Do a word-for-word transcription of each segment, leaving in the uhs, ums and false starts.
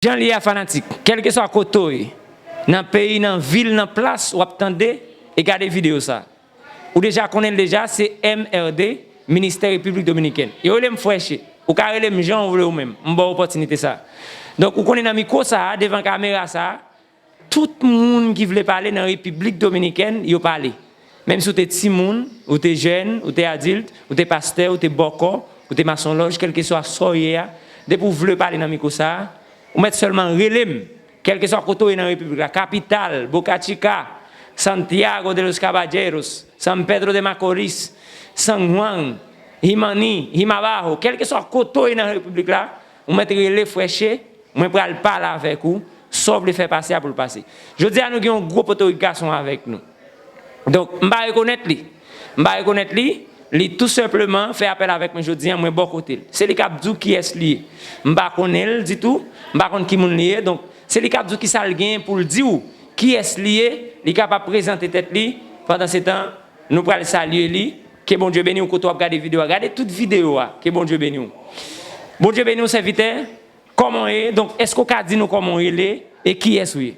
Jan l ye a, fanatik, kèlkeswa kote w ye, nan peyi, nan vil, nan plas, w ap tande e gade videyo sa. Ou deja konnen l deja, se M R D, Ministè Repiblik Dominikèn. Yo rele m Frè Che. Ou ka rele m jan w vle ou menm. M ba w opòtinite sa. Donk, ou konnen nan mikwo sa a, devan kamera sa a, tout moun ki vle pale nan Repiblik Dominikèn, yo pale. Menm si w te timoun, ou te jèn, ou te adilt, ou te pastè, ou te bòkò, ou te masonlòj, kèlkeswa sa w ye a, depi w vle pale nan mikwo sa a, ou mèt sèlman rele m. Kèlkeswa kote w ye nan Repiblik la, kapital, Boca Chica, Santiago de los Caballeros, San Pedro de Macorís, San Juan, Himani, Himabaho, kèlkeswa kote w ye nan Repiblik la, ou mèt rele Frè Che, mwen pral pale avèk ou, sa w vle fè pase a pou l pase. Jodi a, nou gen yon gwo potorik gason avèk nou. Donk, m pa rekonèt li. M pa rekonèt li, li tou senpleman fè apèl avèk mwen jodi a, mwen bò kote l. Se li k ap di w kiyès li ye. M pa konnen l ditou, m pa konn ki moun li ye, donk, se li k ap di w kisa l genyen pou l di w kiyès li ye, li kapab prezante tèt li. Pandansetan, nou pral salye li. Ke Bondye beni w kote w ap gade videyo a. Gade tout videyo a. Ke Bondye beni w. Bondye beni w, sèvitè. Kòman w ye? Donk, èske w ka di nou kòman w rele e kiyès ou ye?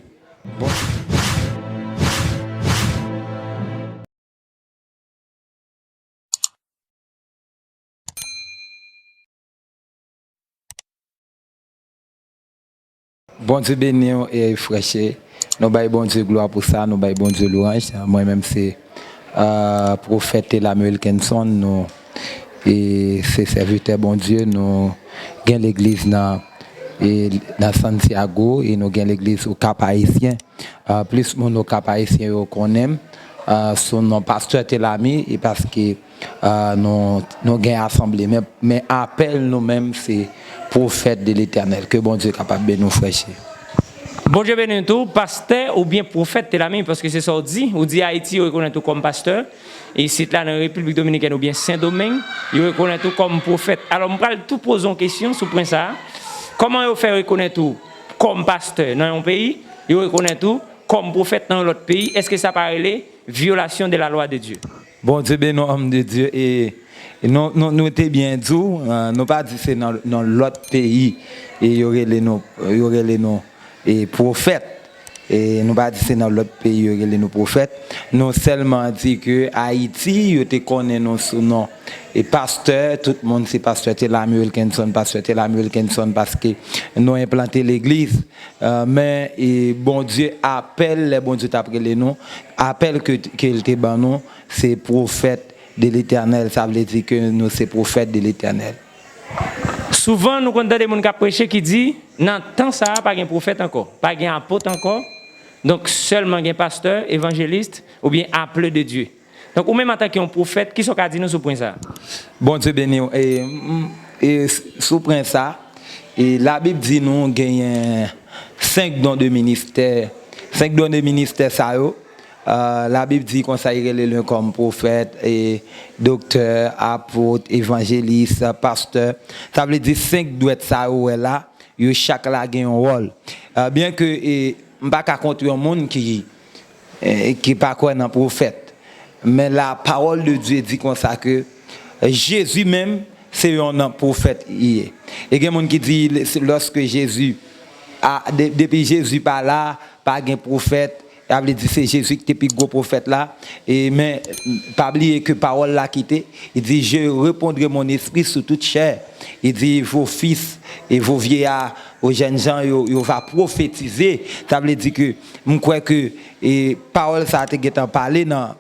Bondye beni w, e, Frè Che. Nou bay Bondye glwa pou sa, nou bay Bondye lwanj. Mwen menm se, e, Pwofèt Telamy Wilkinson, nou, e, se sèvitè Bondye, nou gen legliz nan, e, nan Santiago, e nou gen legliz Okap Ayisyen. E, plis moun Okap Ayisyen yo konnen m, e, sou non Pastè Telamy, e paske, e, nou, nou gen asanble. Men, men apèl nou menm se Pwofèt de Letènèl. Ke Bondye kapab beni w, Frè Che. Bondye beni w tou, pastè oubyen pwofèt Telamy, paske se sa w di. Ou di Ayiti, yo rekonèt ou kòm pastè. Isit la, nan Repiblik Dominikèn oubyen Sendomeng, yo rekonèt ou kòm pwofèt. Alò, m pral tou poze yon kesyon sou pwen sa a. Kòman yo fè rekonèt ou kòm pastè nan yon peyi, yo rekonèt ou kòm pwofèt nan yon lòt peyi? Èske sa pa rele violation de la loi de Dieu? Bondye beni w, homme de Dieu. E nou, nou, nou te byen di w, e, nou pa di se nan, nan lòt peyi, e yo rele nou, yo rele nou, e, pwofèt. E nou pa di se nan lòt peyi yo rele nou pwofèt. Nou sèlman di ke Ayiti, yo te konnen nou sou non, e, pastè. Tout moun se pastè Telamy Wilkinson, pastè Telamy Wilkinson, paske nou enplante legliz. E, men, e, Bondye apèl, lè Bondye t ap rele nou, apèl ke, ke l te ban nou, se pwofèt de Letènèl, sa vle di ke nou se pwofèt de Letènèl. Souvan, nou konn tande moun k ap preche ki di, nan tan sa a, pa gen pwofèt ankò, pa gen apot ankò, donk sèlman gen pastè, evanjelis, oubyen aple de Dye. Donk, ou menm antanke yon pwofèt, kisa w ka di nou sou pwen sa a? Bondye beni w. E, m, e s-, sou pwen sa, e Labib di nou genyen senk don de ministè. Senk don de ministè sa yo, e, Labib di konsa, i rele l kòm pwofèt, e doktè, apot, evanjelis, pastè. Sa vle di senk dwèt sa yo wè la, yo chak la gen yon wòl. E, byen ke, e, m pa ka kont yon moun ki, e, ki pa kwè nan pwofèt. Men la parole de Dieu di konsa ke Jezi menm, se yon pwofèt li ye. E gen moun ki di, lòske Jezi, a, de-, depi Jezi pa la, pa gen pwofèt, sa vle di se Jezi ki te pi gwo pwofèt la. E, men, pa bliye ke pawòl la kite, li di, je répandrai mon esprit sur toute chair. Li di, vos fils et vos vieillards, aux jeunes gens, yo, yo va prophétiser. Sa vle di ke, m kwè ke, e, pawòl sa a te gentan pale nan,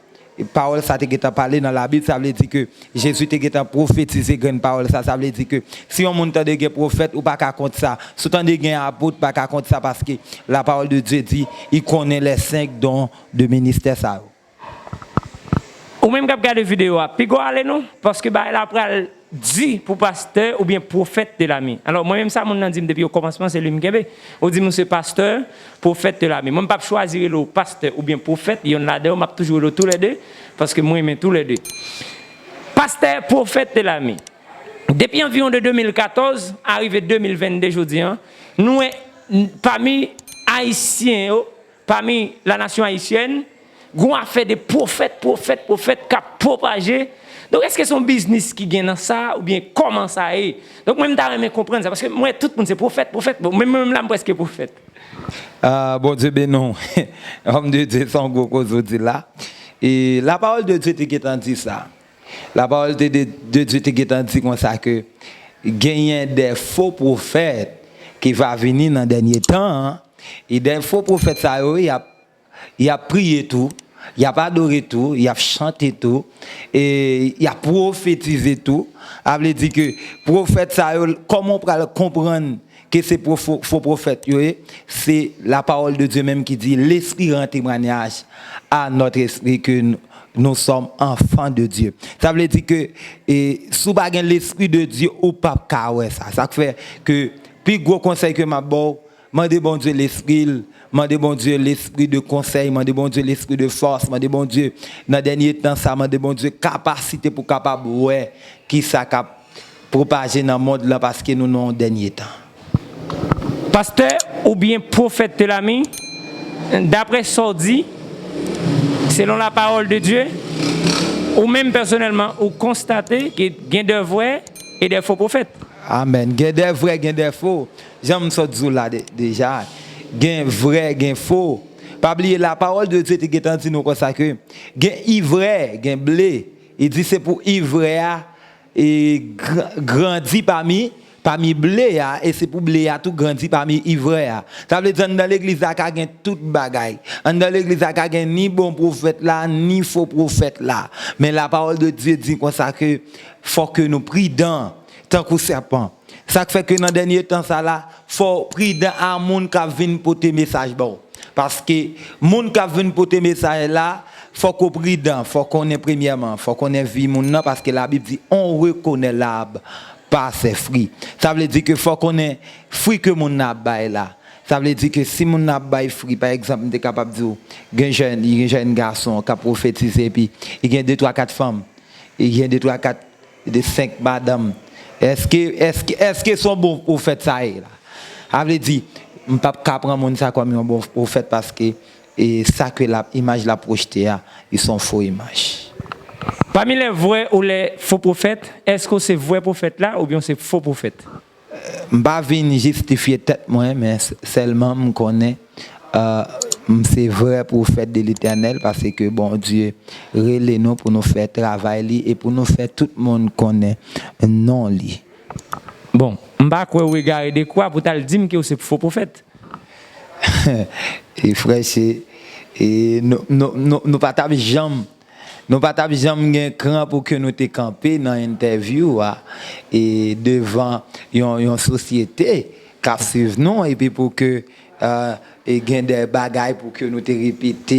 pawòl sa a te gentan pale nan Labib, sa vle di ke Jezi te gentan pwofetize grenn pawòl sa. Sa vle di ke si yon moun tande gen pwofèt, ou pa ka kont sa. Si w tande gen apot, pa ka kont sa, paske la parole de Dieu di, i konnen les cinq dons de ministère sa yo. Ou menm k ap gade videyo a, piga w ale non, paske bagay la pral di pou pastè oubyen pwofèt Telamy. Alò, mwen menm sa moun nan di m depi okòmansman, se li m kenbe. Ou di m ou se pastè, pwofèt Telamy. Mwen m p ap chwazi rele w pastè oubyen pwofèt, yonn ladan yo, m ap toujou rele w toulède, paske mwen renmen toulède. Pastè, pwofèt Telamy. Depi anviwon de de mil katòz a rive de mil vennde jodi a, nou wè, n-, pami Ayisyen yo, pami la nation haïtienne, gon afè de pwofèt, pwofèt, pwofèt k ap pwopaje Donk, èske se yon biznis ki gen nan sa, oubyen kòman sa ye? Donk, mwen, m ta renmen konprann sa, paske m wè tout moun se pwofèt, pwofèt. Bon, mwen menm la, m prèske pwofèt. Ah, Bondye beni w. Homme de Dieu, se yon gwo koze w di la. E la parole de Dieu te gentan di sa. La parole de, de, de Dieu te gentan di konsa ke genyen de fo pwofèt ki va vini nan dènye tan an. E de fo pwofèt sa yo, y ap, y ap priye tou, y ap adore tou, y ap chante tou, e y ap pwofetize tou. Sa vle di ke pwofèt sa yo, kòman w pral konprann ke se pwo-, fo, fo pwofèt yo ye? Se la parole de Dieu menm ki di, Lespri rann temwayaj a nòt espri ke n-, nous sommes enfants de Dieu. Sa vle di ke, e, si w pa gen Lespri de Dieu, ou p ap ka wè sa. Sa k fè ke pi gwo konsèy ke m ap ba w, mande Bondye Lespri l, mande Bondye lespri de konsèy, mande Bondye lespri de fòs, mande Bondye nan dènye tan sa, mande Bondye kapasite pou kapab wè kisa k ap pwopaje nan mond lan, paske nou nan yon dènye tan. Pastè oubyen pwofèt Telami, daprè sa w di, selon la parole de Dieu, ou menm pèsonèlman, ou konstate ke gen de vrè e de fo pwofèt. Amèn. Gen de vrè, gen de fo. Jan m sot di w la de-, deja, gen vrè, gen fo. Pa bliye, la parole de Dieu te gentan di nou konsa ke gen ivrè, gen ble. Li di se pou ivrè a e, gran-, grandi pami, pami ble a, e se pou ble a tou grandi pami ivrè a. Sa vle di anndan legliz la ka gen tout bagay. Anndan legliz la ka gen ni bon pwofèt la, ni fo pwofèt la. Men la parole de Dieu di konsa ke fò ke nou pridan tankou sèpan. Sa k fè ke nan dènye tan sa la, fò w pridan a moun k ap vin pote mesaj ba w. Paske moun k ap vin pote mesaj la, fòk ou pridan, fòk konnen premyèman, fòk konnen vi moun nan, paske Labib di, on reconnaît l'arbre par ses fruits. Sa vle di ke fòk konnen fwi ke moun nan ap bay la. Sa vle di ke si moun nan ap bay fwi, pa egzanp, m te kapab di w, gen jèn, gen jèn gason k ap pwofetize, epi li gen de, twa, kat fanm, li gen de, twa, kat, de, senk madanm. Èske, èske, èske se yon bon pwofèt sa ye la? Sa vle di, m p ap ka pran moun sa kòm yon bon pwofèt paske, e, sa ke l ap, imaj l ap pwojte a, li se yon fo imaj. Pami lè vrè ou lè fo pwofèt, èske w se vrè pwofèt la oubyen w se fo pwofèt? M pa vin jistifye tèt mwen, men s-, sèlman m konnen, euh, m se vrè pwofèt de Letènèl, paske Bondye rele nou pou nou fè travay li e pou nou fè tout moun konnen non li. Bon, m pa kwè ou egare de kwa pou t al di m ke w se fo pwofèt. E frè, se, e nou, nou, nou, nou pa t ap janm, nou pa t ap janm gen kran pou ke nou te kanpe nan entèvyou a, e devan yon, yon sosyete k ap swiv nou, epi pou ke, euh, e gen de bagay pou ke nou te repete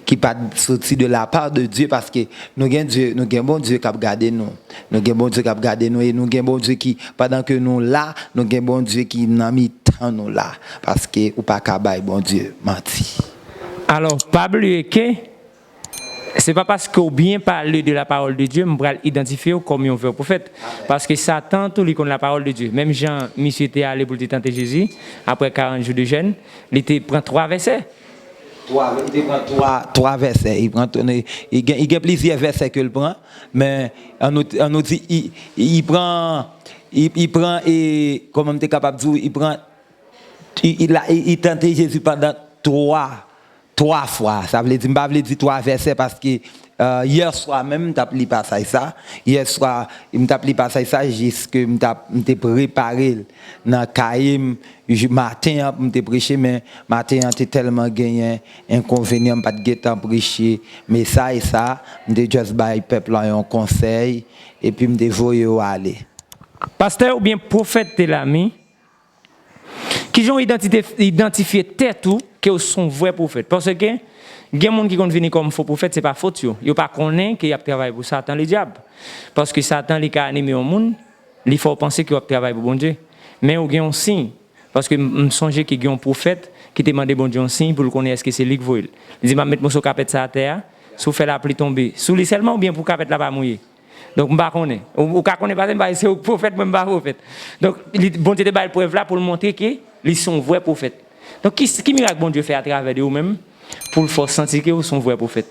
ki pa t soti de la part de Dieu, paske nou gen Dye, nou gen Bondye k ap gade nou. Nou gen Bondye k ap gade nou e nou gen Bondye ki, pandan ke nou la, nou gen Bondye ki nan mitan nou la. Paske ou pa ka bay Bondye manti. Alò, pa bliye ke se pa paske w byen pale de la parole de Dieu, m pral idantifye w kòm yon vrè pwofèt. Paske Satan tou, li konn la parole de Dieu. Menm jan misye te ale pou l te tante Jezi, apre karant jou de jèn, li te pran twa vèsè. Twa, li te pran twa, twa vèsè. Li pran, li gen, li gen plizyè vèsè ke l pran, men an nou, an nou di, li, li pran, li, li pran, e, kòman m te kapab di w, li pran, li, li la, li, li tante Jezi pandan twa, twa fwa. Sa vle di, m pa vle di twa vèsè paske, euh, yè swa menm, m t ap li pasaj sa. Yè swa, m t ap li pasaj sa, jiske m t ap, m te prepare l nan kaye m, Jou, maten an, m te preche, men maten an te tèlman genyen enkonvenyan, m pa t gentan preche mesaj sa, m te just bay pèp la yon konsèy, epi m te voye yo ale. Pastè oubyen pwofèt Telami, kijan w idantite-, idantifye tèt ou ke w se yon vrè pwofèt? Paske gen moun ki konn vini kòm fo pwofèt, se pa fòt yo. Yo pa konnen ke y ap travay pou Satan, ledyab. Paske Satan, li ka anime yon moun, li fè w panse ke w ap travay pou Bondye. Men ou gen yon siy. Paske m, m sonje ke gen yon pwofèt ki te mande Bondye yon siy pou l konnen èske se li k voye l. Li di, "M ap met moso kapèt sa atè a, si w fè lapli tonbe sou li sèlman oubyen pou kapèt la pa mouye." Donk, m pa konnen. Ou, ou ka konnen pase m, paske se ou k pwofèt, mwen m pa pwofèt. Donk, li, Bondye te ba l prèv la pou l montre ke li se yon vrè pwofèt. Donk, ki, ki mirak Bondye fè atravè de ou menm pou l fè w santi ke ou se yon vrè pwofèt?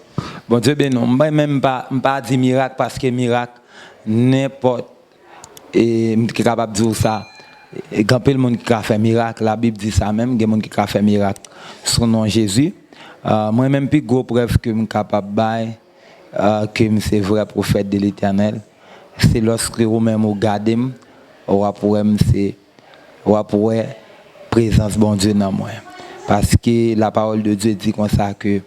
Bondye beni w. Mwen menm, m pa, m pa di mirak paske mirak, nenpòt, e m te kapab di w sa, e gen anpil moun ki ka fè mirak, Labib di sa menm, gen moun ki ka fè mirak sou non Jezi. Ah, mwen menm, pi gwo prèv ke m kapab bay, ah, ke m se vrè pwofèt de Letènèl, se lòske ou menm ou gade m, w ap wè m se, w ap wè prezans Bondye nan mwen. Paske la parole de Dieu di konsa ke,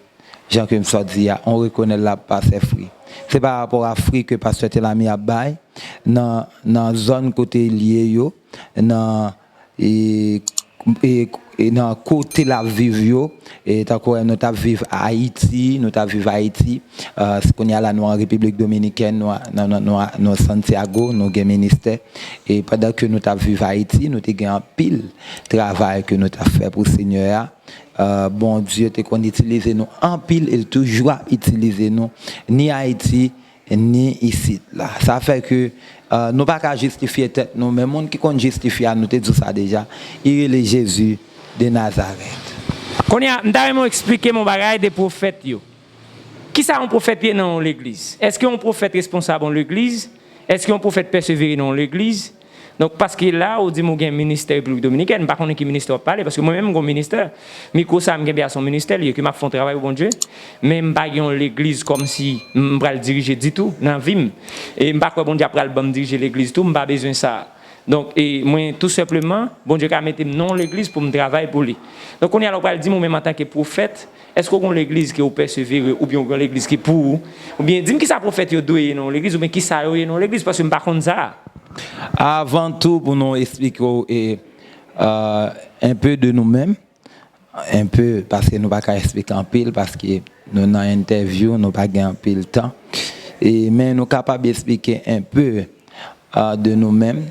jan ke m sot di a, on reconnaît l'arbre par ses fruits. Se pa rapò a fwi ke pastè Telami ap bay nan, nan zòn kote l ye yo, nan, e, e, e nan kote l ap viv yo, e tankou nou t ap viv Ayiti, nou t ap viv Ayiti, ah, kounye a la nou an Repiblik Dominikèn, nou a, nou, nou, nou a, nou Santiago, nou gen ministè, e pandan ke nou t ap viv Ayiti, nou te gen anpil travay ke nou t ap fè pou Senyè a. Ah, Bondye te konn itilize nou anpil, e l toujou ap itilize nou, ni Ayiti, ni isit la. Sa fè ke, ah, nou pa ka jistifye tèt nou, men moun ki konn jistifye a, nou te di w sa deja, li rele Jezi de Nazarèt. Kounye a, m ta renmen w eksplike m yon bagay de pwofèt yo. Kisa yon pwofèt ye nan yon legliz? Èske yon pwofèt responsab yon legliz? Èske yon pwofèt pèsevere nan yon legliz? Donk, paske la, ou di m ou gen ministè Repiblik Dominikèn, m pa konnen ki ministè w ap pale, paske mwen menm, m gen yon ministè. Mikwo sa a m genbe a se yon ministè li ye, ke m ap fè yon travay pou Bondye, men m pa gen yon legliz kòmsi m pral dirije ditou nan vi m. E m pa kwè Bondye ap pral ban m dirije legliz tou, m pa bezwen sa. Donk, e mwen, tou senpleman, Bondye ka mete m nan yon legliz pou m travay pou li. Donk, kounye a la, ou pral di m ou menm antanke pwofèt, èske w gen yon legliz ke w pèsevere, oubyen w gen yon legliz ki pou ou? Oubyen di m kisa pwofèt yo dwe ye nan yon legliz, oubyen kisa yo ye nan yon legliz, paske m pa konn sa a. Avan tou, pou nou eksplike w, e, euh, un peu de nous-mêmes, un peu, paske nou pa ka eksplike anpil, paske nou nan entèvyou, nou pa gen anpil tan. E, men nou kapab eksplike un peu, euh, de nous-mêmes.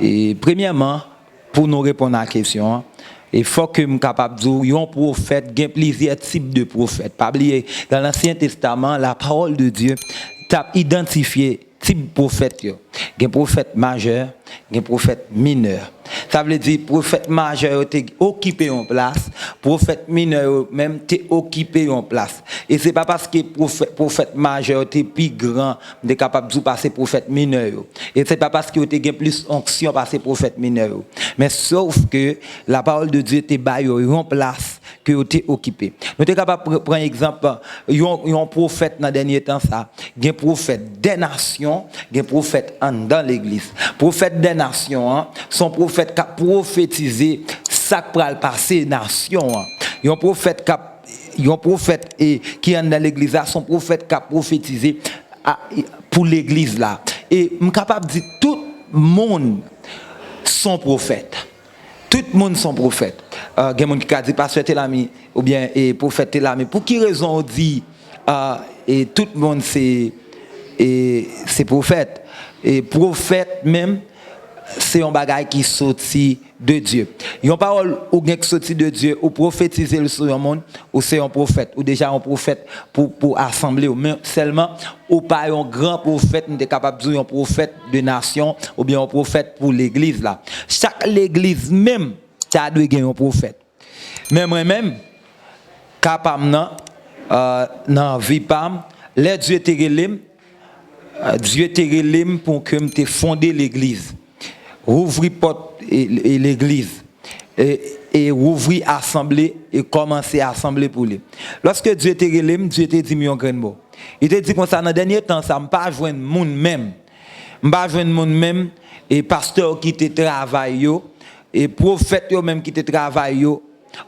E, premyèman, pou nou reponn a kesyon an, e fòk ke m kapab di w, yon pwofèt, gen plizyè tip de pwofèt. Pa bliye, dans l'Ancien Testament, la parole de Dieu t ap idantifye tip pwofèt yo. Gen pwofèt majè, gen pwofèt minè. Sa vle di pwofèt majè yo te okipe yon plas, pwofèt minè yo menm te okipe yon plas. E se pa paske pwofèt, pwofèt majè yo te pi gran, m te kapab di w, pase pwofèt minè yo. E se pa paske yo te gen plis onksyon pase pwofèt minè yo. Men sof ke la parole de Dieu te ba yo yon plas ke yo te okipe. Nou te kapab pr-, pran egzanp yon, yon pwofèt nan dènye tan sa. Gen pwofèt dè nasyon, gen pwofèt anndan legliz. Pwofèt dè nasyon an, se yon pwofèt k ap pwofetize sa k pral pase nasyon an. Yon pwofèt k ap, yon pwofèt, e, ki anndan legliz la, se yon pwofèt k ap pwofetize a, e, pou legliz la. E m kapab di tout moun se yon pwofèt. Tout moun se yon pwofèt. Ah, gen moun ki ka di pastè Telami oubyen, e, pwofèt Telami. Pou ki rezon w di, ah, e, tout moun se, e, se pwofèt? E pwofèt menm, se yon bagay ki soti de Dye. Yon pawòl ou gen ki soti de Dye, ou pwofetize l sou yon moun, ou se yon pwofèt. Ou deja yon pwofèt pou, pou asanble w. Men sèlman, ou pa yon gran pwofèt, m te kapab di w yon pwofèt de nasyon, oubyen yon pwofèt pou legliz la. Chak legliz menm, ta dwe gen yon pwofèt. Men mwen menm, ka pa m nan, euh, nan vi pa m, lè Dye te rele m, euh, Dye te rele m pou ke m te fonde legliz. Wouvri pòt, e, e, legliz. E, e wouvri asanble, e kòmanse asanble pou li. Lòske Dye te rele m, Dye te di m yon grenn mo. Li te di konsa, nan dènye tan sa, m pa jwenn moun menm. M pa jwenn moun menm, e pastè yo ki te travay yo, e pwofèt yo menm ki te travay yo,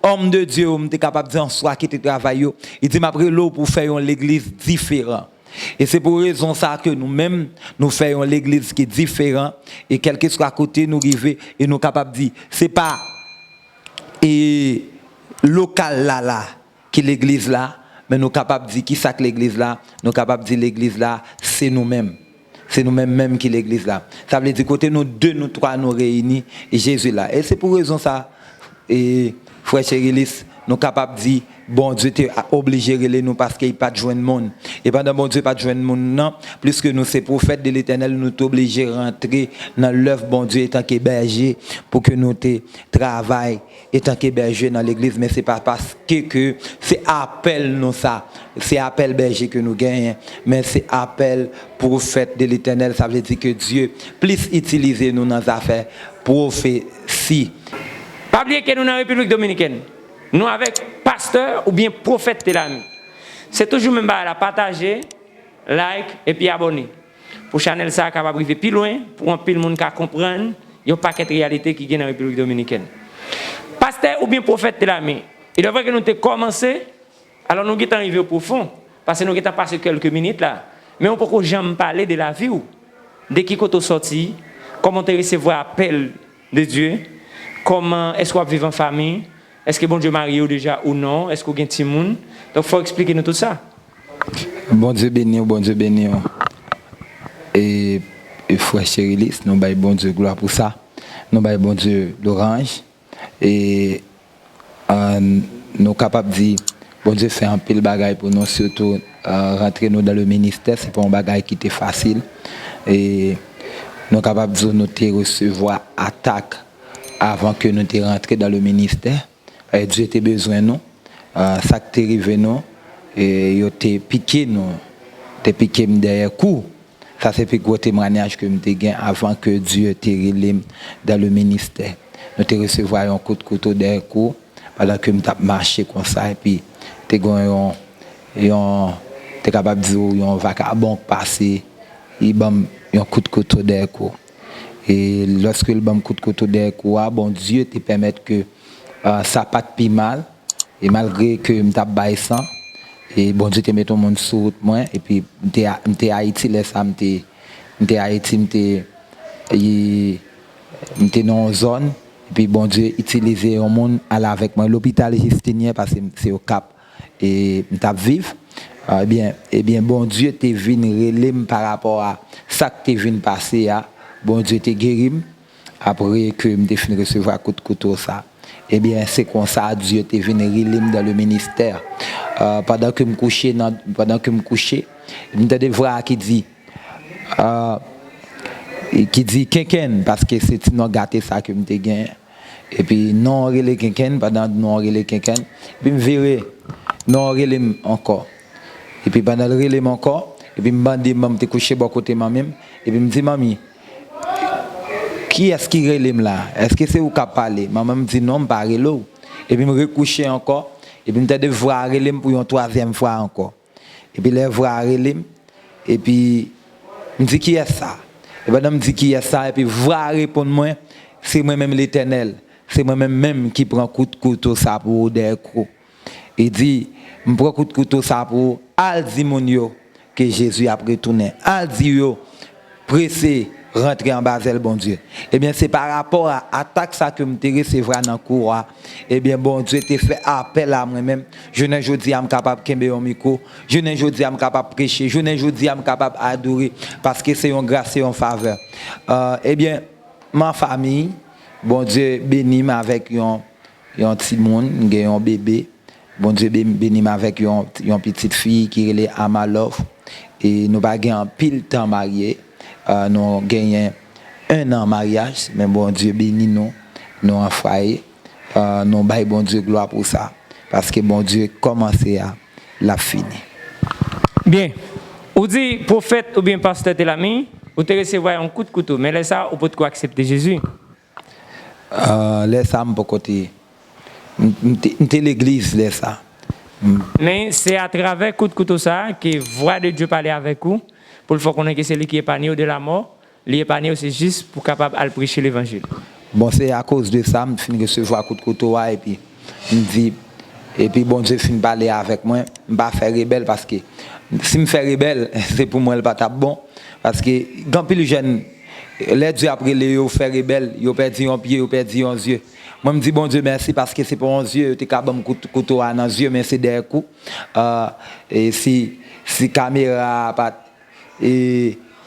homme de Dieu yo, m te kapab di answa ki te travay yo. Li di, "M ap rele w pou w fè yon legliz diferan." E se pou rezon sa ke nou menm, nou fè yon legliz ki diferan, e kèlkeswa kote nou rive, e nou kapab di, se pa, e, lokal la la ki legliz la, men nou kapab di kisa k legliz la, nou kapab di legliz la, se nou menm. Se nou menm menm ki legliz la. Sa vle di kote nou de, nou twa, nou reyini, Jezi la. E se pou rezon sa, e, frè Cherilis, Nou kapab di, Bondye te oblije rele nou paske li pa t jwenn moun. E pandan Bondye pa t jwenn moun nan, pliske nou se pwofèt de Letènèl, nou te oblije rantre nan lèv Bondye etanke bèje pou ke nou te travay etanke bèje nan legliz. Men se pa paske ke se apèl nou sa, se apèl bèje ke nou genyen, men se apèl pwofèt de Letènèl, sa vle di ke Dye plis itilize nou nan zafè pwofesi. Pa bliye ke nou nan Repiblik Dominikèn. Nou avèk pastè oubyen pwofèt Telami. Se toujou menm bagay la, pataje, like, epi abòne. Pou chanèl sa a kapab rive pi lwen, pou anpil moun ka konprann yon pakèt reyalite ki gen nan Repiblik Dominikèn. Pastè oubyen pwofèt Telami, il est vrai ke nou te kòmanse, alò nou gentan rive o pwofon, paske nou gentan pase kèlke minit la, men ou poko janm pale de lavi w, de ki kote w sòti, kòman w te resevwa apèl de Dye, kòman, èske w ap viv an fanmi, èske Bondye marye w deja ou non, èske w gen timoun, donk fò w eksplike nou tout sa. Bondye beni w, Bondye beni w. E, e frè Cherilis, nou bay Bondye glwa pou sa. Nou bay Bondye loranj. E, e, nou kapab di, Bondye fè anpil bagay pou nou, sitou, e, rantre nou dan le ministè, se pa yon bagay ki te fasil. E nou kapab di nou te resevwa atak avan ke nou te rantre dan le ministè. E Dye te bezwen nou. E, sa k te rive nou, e yo te pike nou, te pike m dèyè kou. Sa se pi gwo temwanyaj ke m te gen avan ke Dye te rele m dan le ministè. Nou te resevwa yon kout kouto dèyè kou pandan ke m t ap mache konsa, epi te gen yon, yon, te kapab di w yon vakabon k pase, li ban m yon kout kouto dèyè kou. E lòske l ban m kout kouto dèyè kou a, Bondye te pèmèt ke, e, sa pa t pi mal, e malgre ke m t ap bay san, e Bondye te mete yon moun sou wout mwen, epi m te, m te Ayiti lè sa, m te, m te Ayiti, m te, e, m te nan yon zòn, epi Bondye itilize yon moun al avèk mwen lopital Jistinyen, paske m, se Okap, e m t ap viv. Ebyen, ebyen, Bondye te vin rele m pa rapò a sa k te vin pase a. Bondye te geri m apre ke m te fin resevwa kout kouto sa. Ebyen, se konsa Dye te vin rele m dan le ministè. E, pandan ke m kouche nan, pandan ke m kouche, m tande vwa a ki di, e, ki di kenkenn, paske se ti non gate sa ke m te genyen. Epi non an rele kenkenn, pandan non an rele kenkenn, epi m vire, non an rele m ankò. Epi pandan l rele m ankò, epi m bande, m te kouche bò kote manmi m, epi m di, "Manmi, kiyès ki rele m la? Èske se ou k ap pale?" Manman m di, "Non, m pa rele w." Epi m rekouche ankò, epi m tande vwa a rele m pou yon twazyèm fwa ankò. Epi lè vwa a rele m, epi m di, "Kiyès sa?" E pandan m di, "Kiyès sa?" epi vwa a reponn mwen, "Se mwen menm Letènèl, se mwen menm menm ki pran kout kouto sa pou ou dèyè kou." Li di, "M pran kout kouto sa pou ou, al di moun yo ke Jezi ap retounen. Al di yo prese rantre anba zèl Bondye." Ebyen, se pa rapò a atak sa ke m te resevwa nan kou a. Ebyen, Bondye te fè apèl a mwen menm. Jounen jodi a, m kapab kenbe yon mikwo. Jounen jodi a, m kapab preche. Jounen jodi a, m kapab adore. Paske se yon gras, se yon favè. E, ebyen, m an fanmi. Bondye beni m avèk yon, yon timoun. M gen yon bebe. Bondye be-, beni m avèk yon, yon pitit fi ki rele Amalove. E nou pa gen anpil tan marye. E, nou genyen en an maryaj, men Bondye beni nou. Nou an fwaye. E, nou bay Bondye glwa pou sa. Paske Bondye kòmanse a, l ap fini. Byen. Ou di pwofèt oubyen pastè Telami, ou te resevwa yon kout kouto, men lè sa a, ou potko aksepte Jezi. E, lè sa a, m poko te, m, m te, m te legliz lè sa a. M- Men se atravè kout kouto sa a ke vwa de Dye pale avèk ou, pou l fè w konnen ke se li ki epanye w de lamò, li epanye w, se jis pou w kapab al preche levanjil. Bon, se akoz de sa, m fin resevwa kout kouto a, epi m di, epi Bondye fin pale avèk mwen, m pa fè rebèl, paske si m fè rebèl, se pou mwen l pa t ap bon, paske gen anpil jèn, lè Dye ap rele yo, fè rebèl, yo pèdi yon pye, yo pèdi yon zye. Mwen, m di Bondye mèsi, paske se pa yon zye, yo te ka ban m kout kouto a nan zye, men se dèyè kou. E, e si, si kamera a pa t, e,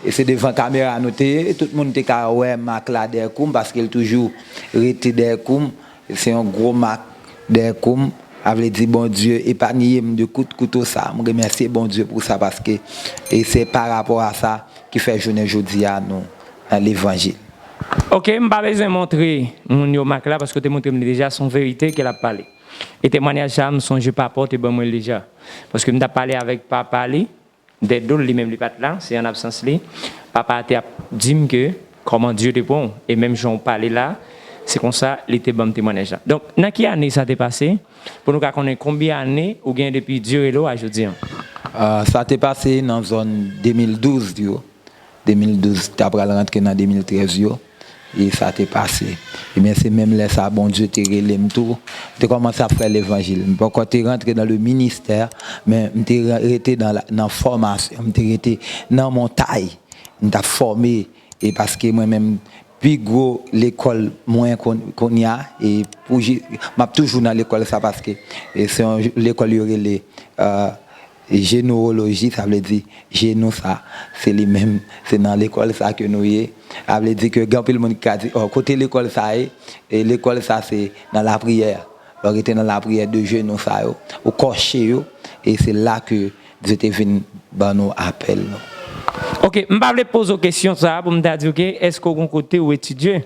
e se devan kamera nou te ye, tout moun te ka wè mak la dèyè kou m, paske l toujou rete dèyè kou m. Se yon gwo mak dèyè kou m. Sa vle di Bondye epanye m de kout kouto sa. M remèsye Bondye pou sa paske e se pa rapò a sa ki fè jounen jodi a nou nan levanjil. Ok, m pa bezwen montre moun yo mak la paske w te montre m li deja, se yon verite ke l ap pale. E temwanyaj sa a, m sonje papa w te ban mwen l deja. Paske m t ap pale avèk papa li, dèdo l, li menm li pa t la, se an absans li. Papa a te ap di m ke kòman Dye te pran w, e menm jan w pale la, se konsa li te ban m temwanyaj la. Donk, nan ki ane sa te pase, pou nou ka konnen konbyen ane ou gen depi Dye rele w a jodi an? Ah, sa te pase nan zòn de mil douz yo. De mil douz, ta pral rantre nan de mil trèz yo. E sa te pase. Ebyen, se menm lè sa a Bondye te rele m tou. M te kòmanse ap fè levanjil. M poko te rantre dans le ministère, men m te rete nan, nan fòmasyon, m te rete nan montay. M t ap fòme, e paske mwen menm, pi gwo lekòl mwen kounye a, e pou m ap toujou nan lekòl sa paske e se yon lekòl yo rele, euh, jenewoloji, sa vle di jenou sa, se li menm, se nan lekòl sa ke nou ye. Sa vle di ke gen anpil moun ki ka di, oh, kote lekòl sa ye? E lekòl sa se nan lapriyè. Lè w rete nan lapriyè de jenou sa yo, ou kòche yo, e se la ke Dye te vin ban nou apèl nou. Ok, m pa vle poze w kesyon sa a pou m ta di w ke èske w gon kote ou etidye?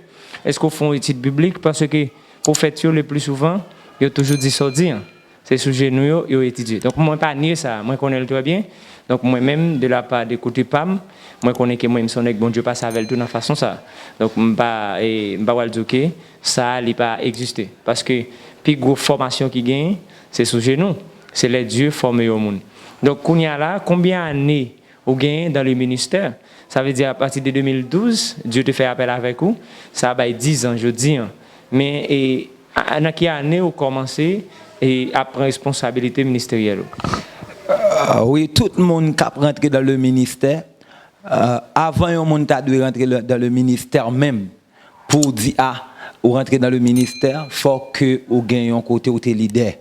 Èske w fè yon etid biblik? Paske pwofèt yo, le pli souvan, yo toujou di sa w di an. Se sou jenou yo, yo etidye. Donk, mwen pa nye sa. Mwen konnen l trè byen. Donk, mwen menm, de la pa de kote pa m, mwen konnen ke mwen, m se yon nèg Bondye pase avè l tou nan fason sa. Donk, m pa, e, m pa pral di w ke sa a, li pa egziste. Paske pi gwo fòmasyon ki genyen, se sou jenou. Se lè Dye fòme yon moun. Donk, kounye a la, konbyen ane ou genyen dans le ministère? Sa vle di, apati de de mil douz, Dye te fè apèl avèk ou, sa bay diz an jodi an. Men, e, a, nan ki ane ou kòmanse e ap pran responsabilite ministeryèl ou? Ah, wi, tout moun k ap rantre dans le ministère, euh, avan yon moun ta dwe rantre le- dans le ministère menm, pou w di, a, ou rantre dans le ministère, fòk ke ou gen yon kote ou te lidè.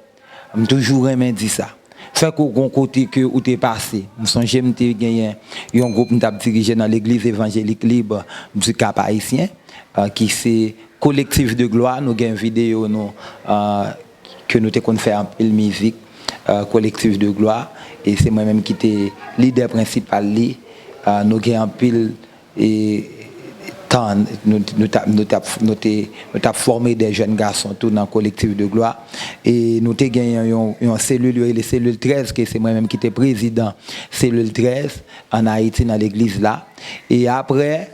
M toujou renmen di sa. Fòk ou gon kote ke ou te pase. M sonje m te genyen yon gwoup m t ap dirije nan Legliz Evanjelik Lib di Kap Ayisyen, euh, ki se Collectif de Gloire. Nou gen videyo nou, euh, ke nou te konn fè anpil mizik, euh, Collectif de Gloire. E se mwen menm ki te lidè prensipal li. Euh, nou gen anpil e tan nou, nou, t ap, nou, t ap, nou, te, nou t ap fòme de jèn gason tou nan Collectif de Gloire. E nou te genyen yon, yon selil, yo rele selil trèz, ke se mwen menm ki te prezidan selil trèz ann Ayiti nan legliz la. E apre,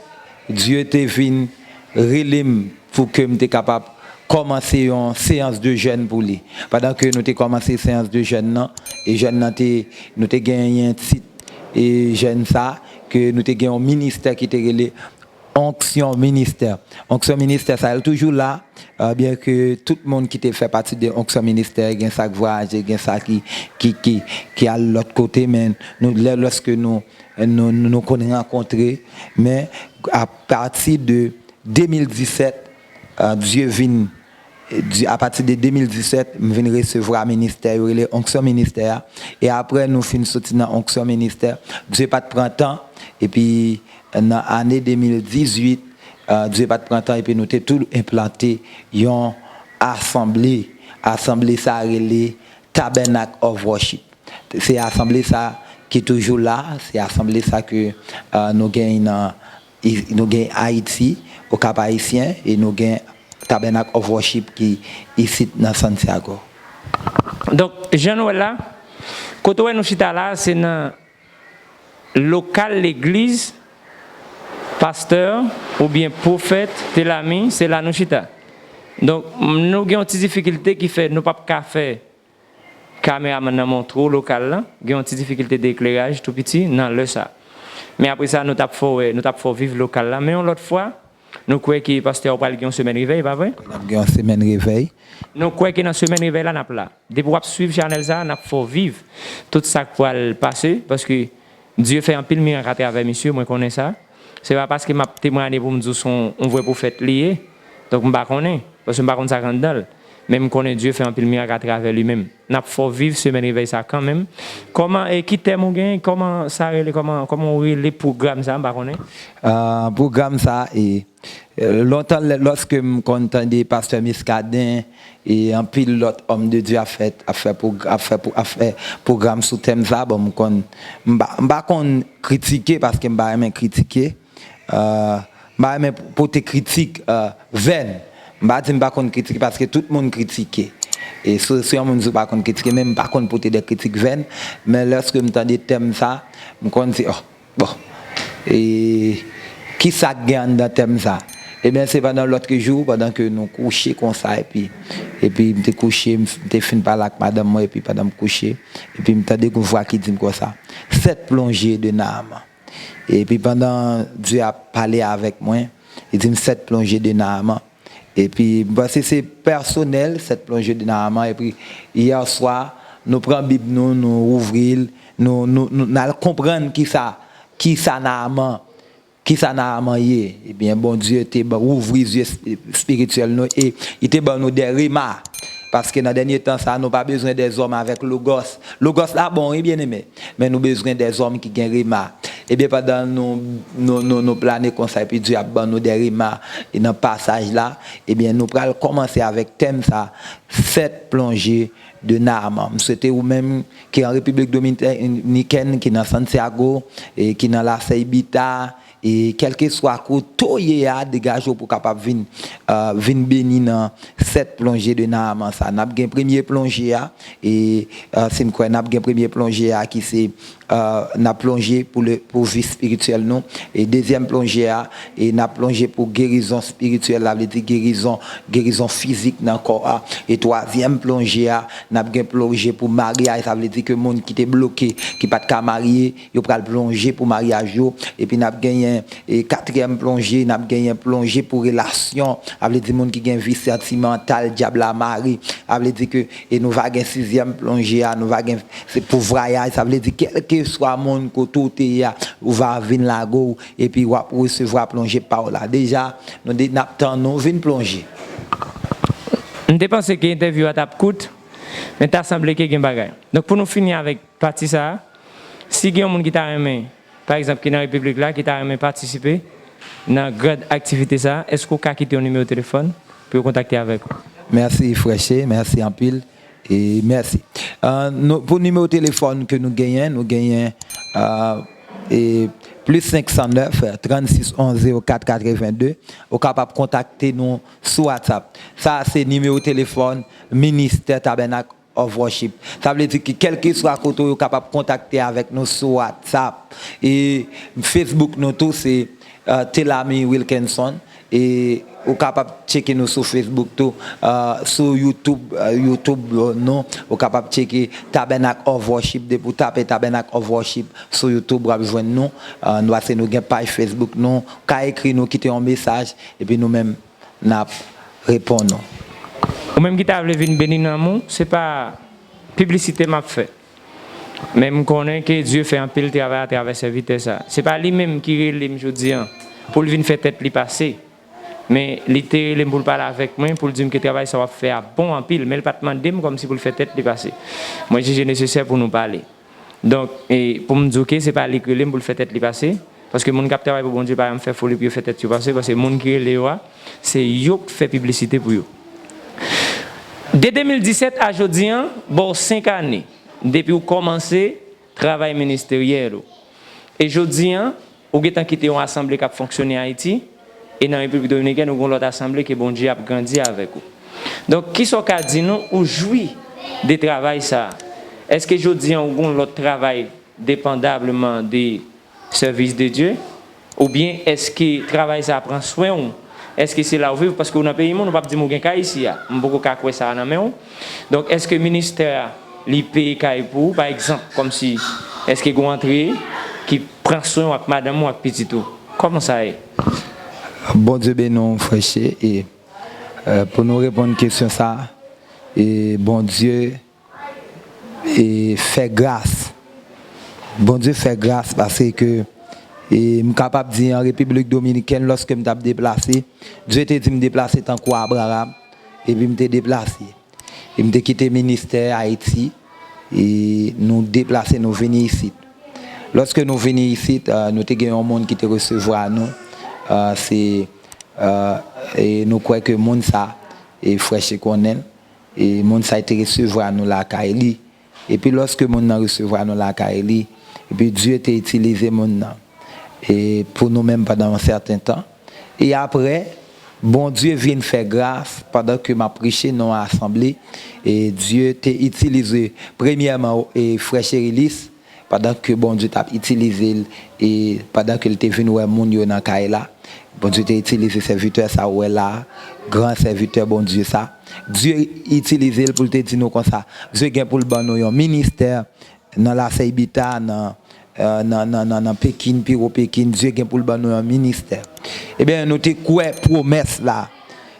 Dye te vin rele m pou ke m te kapab kòmanse yon séance de jeûne pou li. Pandan ke nou te kòmanse séance de jeûne nan, e jeûne nan te, nou te genyen tit e jeûne sa, ke nou te gen yon ministè ki te rele onction ministère. Onction ministère sa, l toujou la, euh, byen ke tout moun ki te fè pati de onction ministère, gen sa k vwayaje, gen sa ki, ki, ki, ki al lòt kote, men nou, lè, lòske nou, nou, nou, nou konn rankontre, men apati de de mil disèt, euh, Dye vin, Dye, apati de de mil disèt, m vin resevwa ministè, yo rele onction ministère a. E apre nou fin soti nan onction ministère, Dye pa t pran tan, epi nan ane de mil dizuit, euh, Dye pa t pran tan, epi nou te tou enplante yon asanble. Asanble sa rele Tabernacle of Worship. Se asanble sa ki toujou la, se asanble sa ke, euh, nou gen nan, i- nou gen Ayiti, o Kap Ayisyen, e nou gen Tabernacle of Worship ki isit nan Santiago. Donk, jan nou wè la, kote w wè nou chita la, se nan lokal legliz pastè oubyen pwofèt Telami, se la nou chita. Donk, nou gen yon ti difikilte ki fè nou p ap ka fè kameramann nan montre w lokal la, gen yon ti difikilte de ekleraj tou piti nan lè sa. Men apre sa, nou t ap fè w wè, nou t ap fè w viv lokal la. Men yon lòt fwa, nou kwè ke pastè a w pral gen yon semèn revèy, pa vre? N ap gen yon semèn revèy. Nou kwè ke nan semèn revèy la, n ap la. Depi w ap swiv chanèl sa a, n ap fè w viv tout sa k pral pase, paske Dye fè anpil mirak atravè misye, mwen konnen sa. Se pa paske m ap temwanye pou m di w se yon, yon vrè pwofèt li ye. Donk, m pa konnen, paske m pa konn sa k anndan l. Men m konnen Dye fè anpil mirak atravè li menm. N ap fè w viv semèn revèy sa kanmenm. Kòman, e ki tèm ou gen? Kòman sa rele? Kòman, kòman ou rele pwogram sa? M pa konnen. Ah, pwogram sa, e, e, lontan lè, lòske m konn tande Pastè Muscadin e anpil lòt òm de Dye ap fè, ap fè, pwog- ap fè, pwo- ap fè pwogram sou tèm sa, bon, m konn, m pa, m pa konn kritike paske m pa renmen kritike. Ah, m pa renmen pote kritik, ah, vèn. M pa di m pa konn kritike paske tout moun kritike. E si, si yon moun di w pa konn kritike, men m pa konn pote de kritik vèn. Men lòske m tande tèm sa, m konn di, oh, bon, e ki sa k gen anndan tèm sa? Ebyen, se pandan lòt jou, pandan ke nou kouche konsa, epi, epi m te kouche, m te fin pale ak madanm mwen, epi pandan m kouche, epi m tande yon vwa ki di m konsa, sèt plonje de Naaman. Epi pandan Dye ap pale avèk mwen, li di m sèt plonje de Naaman. Epi m panse se pèsonèl, sèt plonje de Naaman. Epi yè swa, nou pran Bib nou, nou ouvri l, nou, nou, nou, n al konprann kisa, kisa Naaman, kisa Naaman ye. Ebyen, Bondye te ba- ouvri zye espirityèl nou e li te ban nou de rema. Paske nan dènye tan sa, nou pa bezwen dèzòm avèk logòs. Logòs la bon, wi, byeneme. Men nou bezwen dèzòm ki gen rema. Ebyen, pandan nou, nou, nou, nou plane konsa, epi Dye ap ban nou de rema e nan pasaj la, ebyen, nou pral kòmanse avèk tèm sa, sèt plonje de Naaman. M swete ou menm ki an Repiblik Dominikèn, ki nan Santiago, e ki nan Lasèy Bita, e kèlkeswa kote w ye a, degaje w pou w kapab vin, ah, vin beni nan sèt plonje de Naaman sa. N ap gen premye plonje a, e, ah, si m kwè n ap gen premye plonje a ki se, ah, n ap plonje pou le, pou vi espirityèl nou. E dezyèm plonje a, e n ap plonje pou gerizon espirityèl, sa vle di gerizon, gerizon fizik nan kò a. E twazyèm plonje a, n ap gen plonje pou maryaj, sa vle di ke moun ki te bloke, ki pa t ka marye, yo pral plonje pou maryaj yo. Epi n ap genyen, e, katriyèm plonje, n ap genyen plonje pou relasyon. Sa vle di moun ki gen vi santimantal, dyab la mare. Sa vle di ke, e nou va gen sizyèm plonje a, nou va gen, se pou vwayaj. Sa vle di kèlkeswa moun kote w te ye a, ou va vin lage w, epi w ap resevwa plonje pa w la. Deja, nou di n ap tann ou vin plonje. M te panse ke entèvyou a t ap kout, men ta sanble ke gen bagay. Donk, pou nou fini avèk pati sa a, si gen yon moun ki ta renmen, pa egzanp, ki nan Repiblik la, ki ta renmen patisipe nan gran aktivite sa a, èske w ka kite yon nimewo telefòn pou yo kontakte avèk ou? Mèsi, frè Che, mèsi anpil. E mèsi. Ah, nou, pou nimewo telefòn ke nou genyen, nou genyen, ah, e plis senk san nèf, trannsis onz zewo kat katrevenn de. Ou kapab kontakte nou sou WhatsApp. Sa a se nimewo telefòn Ministè Tabènak of Worship. Sa vle di ke kèlkeswa kote w, ou kapab kontakte avèk nou sou WhatsApp. E Facebook nou tou se, ah, Telami Wilkinson. E ou kapab tcheke nou sou Facebook tou, ah, sou YouTube, ah, YouTube, ah, nou. Ou kapab tcheke Tabernacle of Worship. Depi w tape Tabernacle of Worship sou YouTube, w ap jwenn nou. Ah, nou, paske nou gen paj Facebook nou. Ou ka ekri nou, kite yon mesaj, epi nou menm, n ap reponn ou. Ou menm ki ta vle vin beni nanm ou, se pa piblisite m ap fè. Men m konnen ke Dye fè anpil travay atravè sèvitè sa a. Se pa li menm ki rele m jodi a pou l vin fè tèt li pase. Men li te rele m pou l pale avèk mwen, pou l di m ke travay sa w ap fè a bon anpil, men l pa t mande m kòmsi pou l fè tèt li pase. Mwen jije nesesè pou nou pale. Donk, e, pou m di w ke se pa li k rele m pou l fè tèt li pase, paske moun k ap travay pou Bondye pa janm fè foli pou yo fè tèt yo pase, paske moun ki rele yo a, se yo k fè piblisite pou yo. De de mil disèt a jodi a, ba w senk ane depi w kòmanse travay ministeryèl ou. E jodi a, ou gentan kite yon asanble k ap fonksyone Ayiti, e nan Repiblik Dominikèn, ou gen yon lòt asanble ke Bondye ap grandi avèk ou. Donk, kisa w ka di nou, ou jwi de travay sa a? Èske jodi a, ou gen yon lòt travay depandableman de sèvis de Dye? Oubyen èske travay sa a pran swen w? Èske se la w viv? Paske w nan peyi moun, ou p ap di m ou gen kay isi a. M poko ka kwè sa a nan men w. Donk, èske ministè a, li peye kay pou ou, pa egzanp, kòmsi, èske gen yon antre ki pran swen w ak madanm ou ak pitit ou? Kòman sa ye? Bondye beni w, frè Che. E, e, pou nou reponn kesyon sa a, e, Bondye e fè gras. Bondye fè gras paske, e, m kapab di an Repiblik Dominikèn, lòske m t ap deplase, Dye te di m deplase tankou Abraram, epi m te deplase. E m te kite ministè Ayiti, e nou deplase, nou vini isit. Lòske nou vini isit, eh, nou te gen yon moun ki te resevwa nou, eh, se, eh, e nou kwè ke moun sa, e frè Che konnen l, e moun sa te resevwa nou lakay li. Epi lòske moun nan resevwa nou lakay li, epi Dye te itilize moun nan, e pou nou menm pandan yon sèten tan. E apre, Bondye vin fè gras pandan ke m ap preche nan yon asanble, e Dye te itilize premyèman, e frè Cherilis, pandan ke Bondye t ap itilize l, e pandan ke l te vin wè moun yo nan kay la, Bondye te itilize sèvitè sa ou wè la, gran sèvitè Bondye sa. Dye itilize l pou l te di nou konsa, Dye gen pou l ban nou yon ministè nan Lasèy Bita, nan, eh, nan, nan, nan, nan Pekin, Piwo Pekin, Dye gen pou l ban nou yon ministè. Ebyen, nou te kwè pwomès la.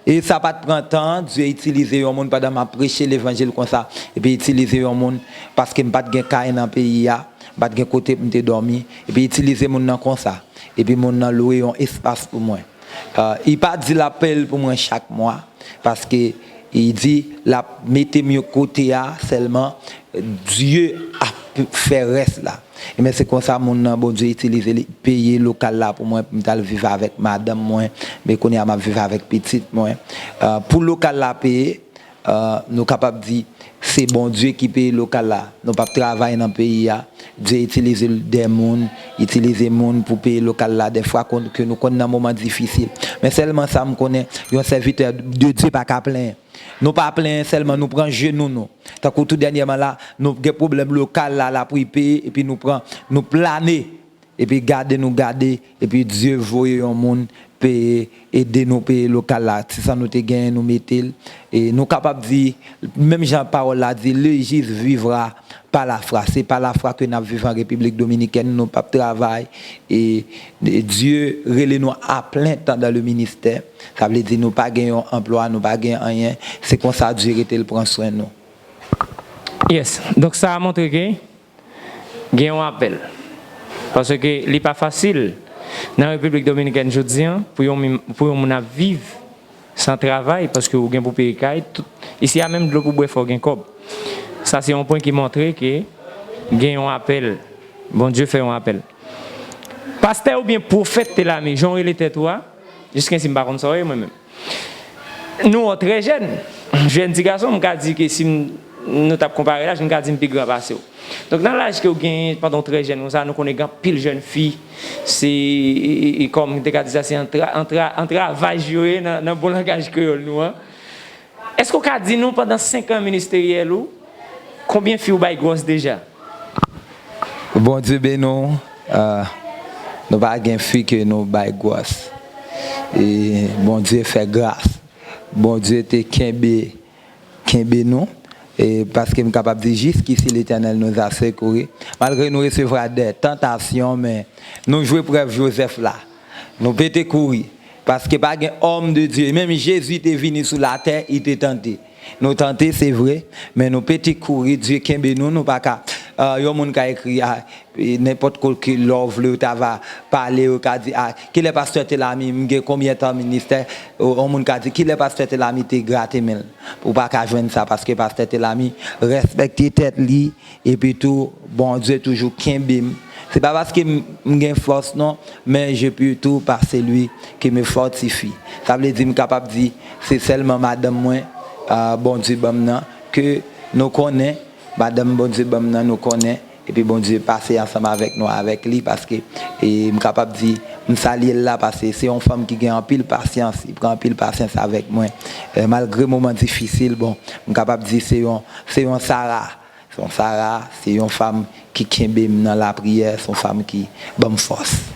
E sa pa t pran tan, Dye itilize yon moun pandan m ap preche levanjil konsa, epi itilize yon moun, paske m pa t gen kay nan peyi a, m pa t gen kote pou m te dòmi, epi itilize moun nan konsa, epi moun nan lwe yon espas pou mwen. Ah, li pa di l ap peye l pou mwen chak mwa, paske li di l ap mete m yon kote a sèlman, Dye ap fè rès la. Ebyen, se konsa moun nan, Bondye itilize li, peye lokal la pou mwen, pou m t al viv avèk madanm mwen, men kounye a m ap viv avèk pitit mwen. Ah, pou lokal la peye, eh, nou kapab di se Bondye ki peye lokal la. Nou p ap travay nan peyi a. Dye itilize de moun, itilize moun pou peye lokal la. Dèfwa konn, ke nou konn nan moman difisil. Men sèlman sa m konnen, yon sèvitè de Dye pa ka plenyen. Nou pa plenyen sèlman, nou pran jenou nou. Tankou tou dènyèman la, nou gen pwoblèm lokal la, lapri peye, epi nou pran, nou plane. Epi gade nou gade, epi Dye voye yon moun peye, ede nou peye lokal la. Ti sa nou te genyen, nou mete l. E nou kapab di, menm jan pawòl la di, le juste vivra par la foi. Se pa lafwa ke n ap viv an Repiblik Dominikèn, nou p ap travay. E, e Dye rele nou a plen tan dans le ministère. Sa vle di nou pa gen yon anplwa, nou pa gen anyen. Se konsa Dye rete l pran swen nou. Yes. Donk sa a montre ke gen yon apèl. Paske li pa fasil nan Repiblik Dominikèn jodi a pou yon, pou yon moun ap viv san travay, paske ou gen pou peye kay, tout, isi a menm dlo pou bwè fò w gen kòb. Sa se yon pwen ki montre ke gen yon apèl. Bondye fè yon apèl. Pastè oubyen pwofèt Telami, jan w rele tèt ou a, jiskensi m pa konn sa w ye mwen menm. Nou wè w trè jèn. Jèn ti gason, m ka di ke si m, nou t ap konpare laj, m ka di m pi gran pase w. Donk nan laj ke w genyen pandan w trè jèn konsa, nou konnen gen anpil jèn fi, se, e, e, e, kòm m te ka di sa, se antra, antra, antravaj yo ye nan, nan bon langaj kreyòl nou an. Èske w ka di nou pandan senk an ministeryèl ou, konbyen fi w bay gwòs deja? Bondye beni w. Ah, nou pa gen fi ke nou bay gwòs. E Bondye fè gras. Bondye te kenbe, kenbe nou. E paske m kapab di, jusqu'ici l'Éternel nous a secourus. Malgre nou resevwa de tantasyon, men nou jwe prèv Jozèf la. Nou pete kouri. Paske pa gen òm de Dye. Menm Jezi te vini sou latè, li te tante. Nou tante, se vre, men nou pete kouri, Dye kenbe nou, nou pa ka, ah, yon moun ka ekri, ah, e, nenpòt kote lè w vle, ou ta va pale, ou ka di, ah, kilè pastè Telami, m gen konbyen tan ministè, yon moun ka di, kilè pastè Telami te grate men l. Ou pa ka jwenn sa, paske pastè Telami respekte tèt li, epi tou, Bondye toujou kenbe m. Se pa paske m, m gen fòs non, men je peux tout par celui qui me fortifie. Sa vle di m kapab di se sèlman madanm mwen, ah, Bondye ban m nan, ke nou konnen, madanm Bondye ban m nan, nou konnen, epi Bondye pase ansanm avèk nou, avèk li, paske, e, m kapab di, m salye l la, paske se yon fanm ki gen anpil pasyans, li pran anpil pasyans avèk mwen. E, malgre moman difisil, bon, m kapab di se yon, se yon Sara. Se yon Sara, se yon fanm ki kenbe m nan lapriyè, se yon fanm ki ban m fòs.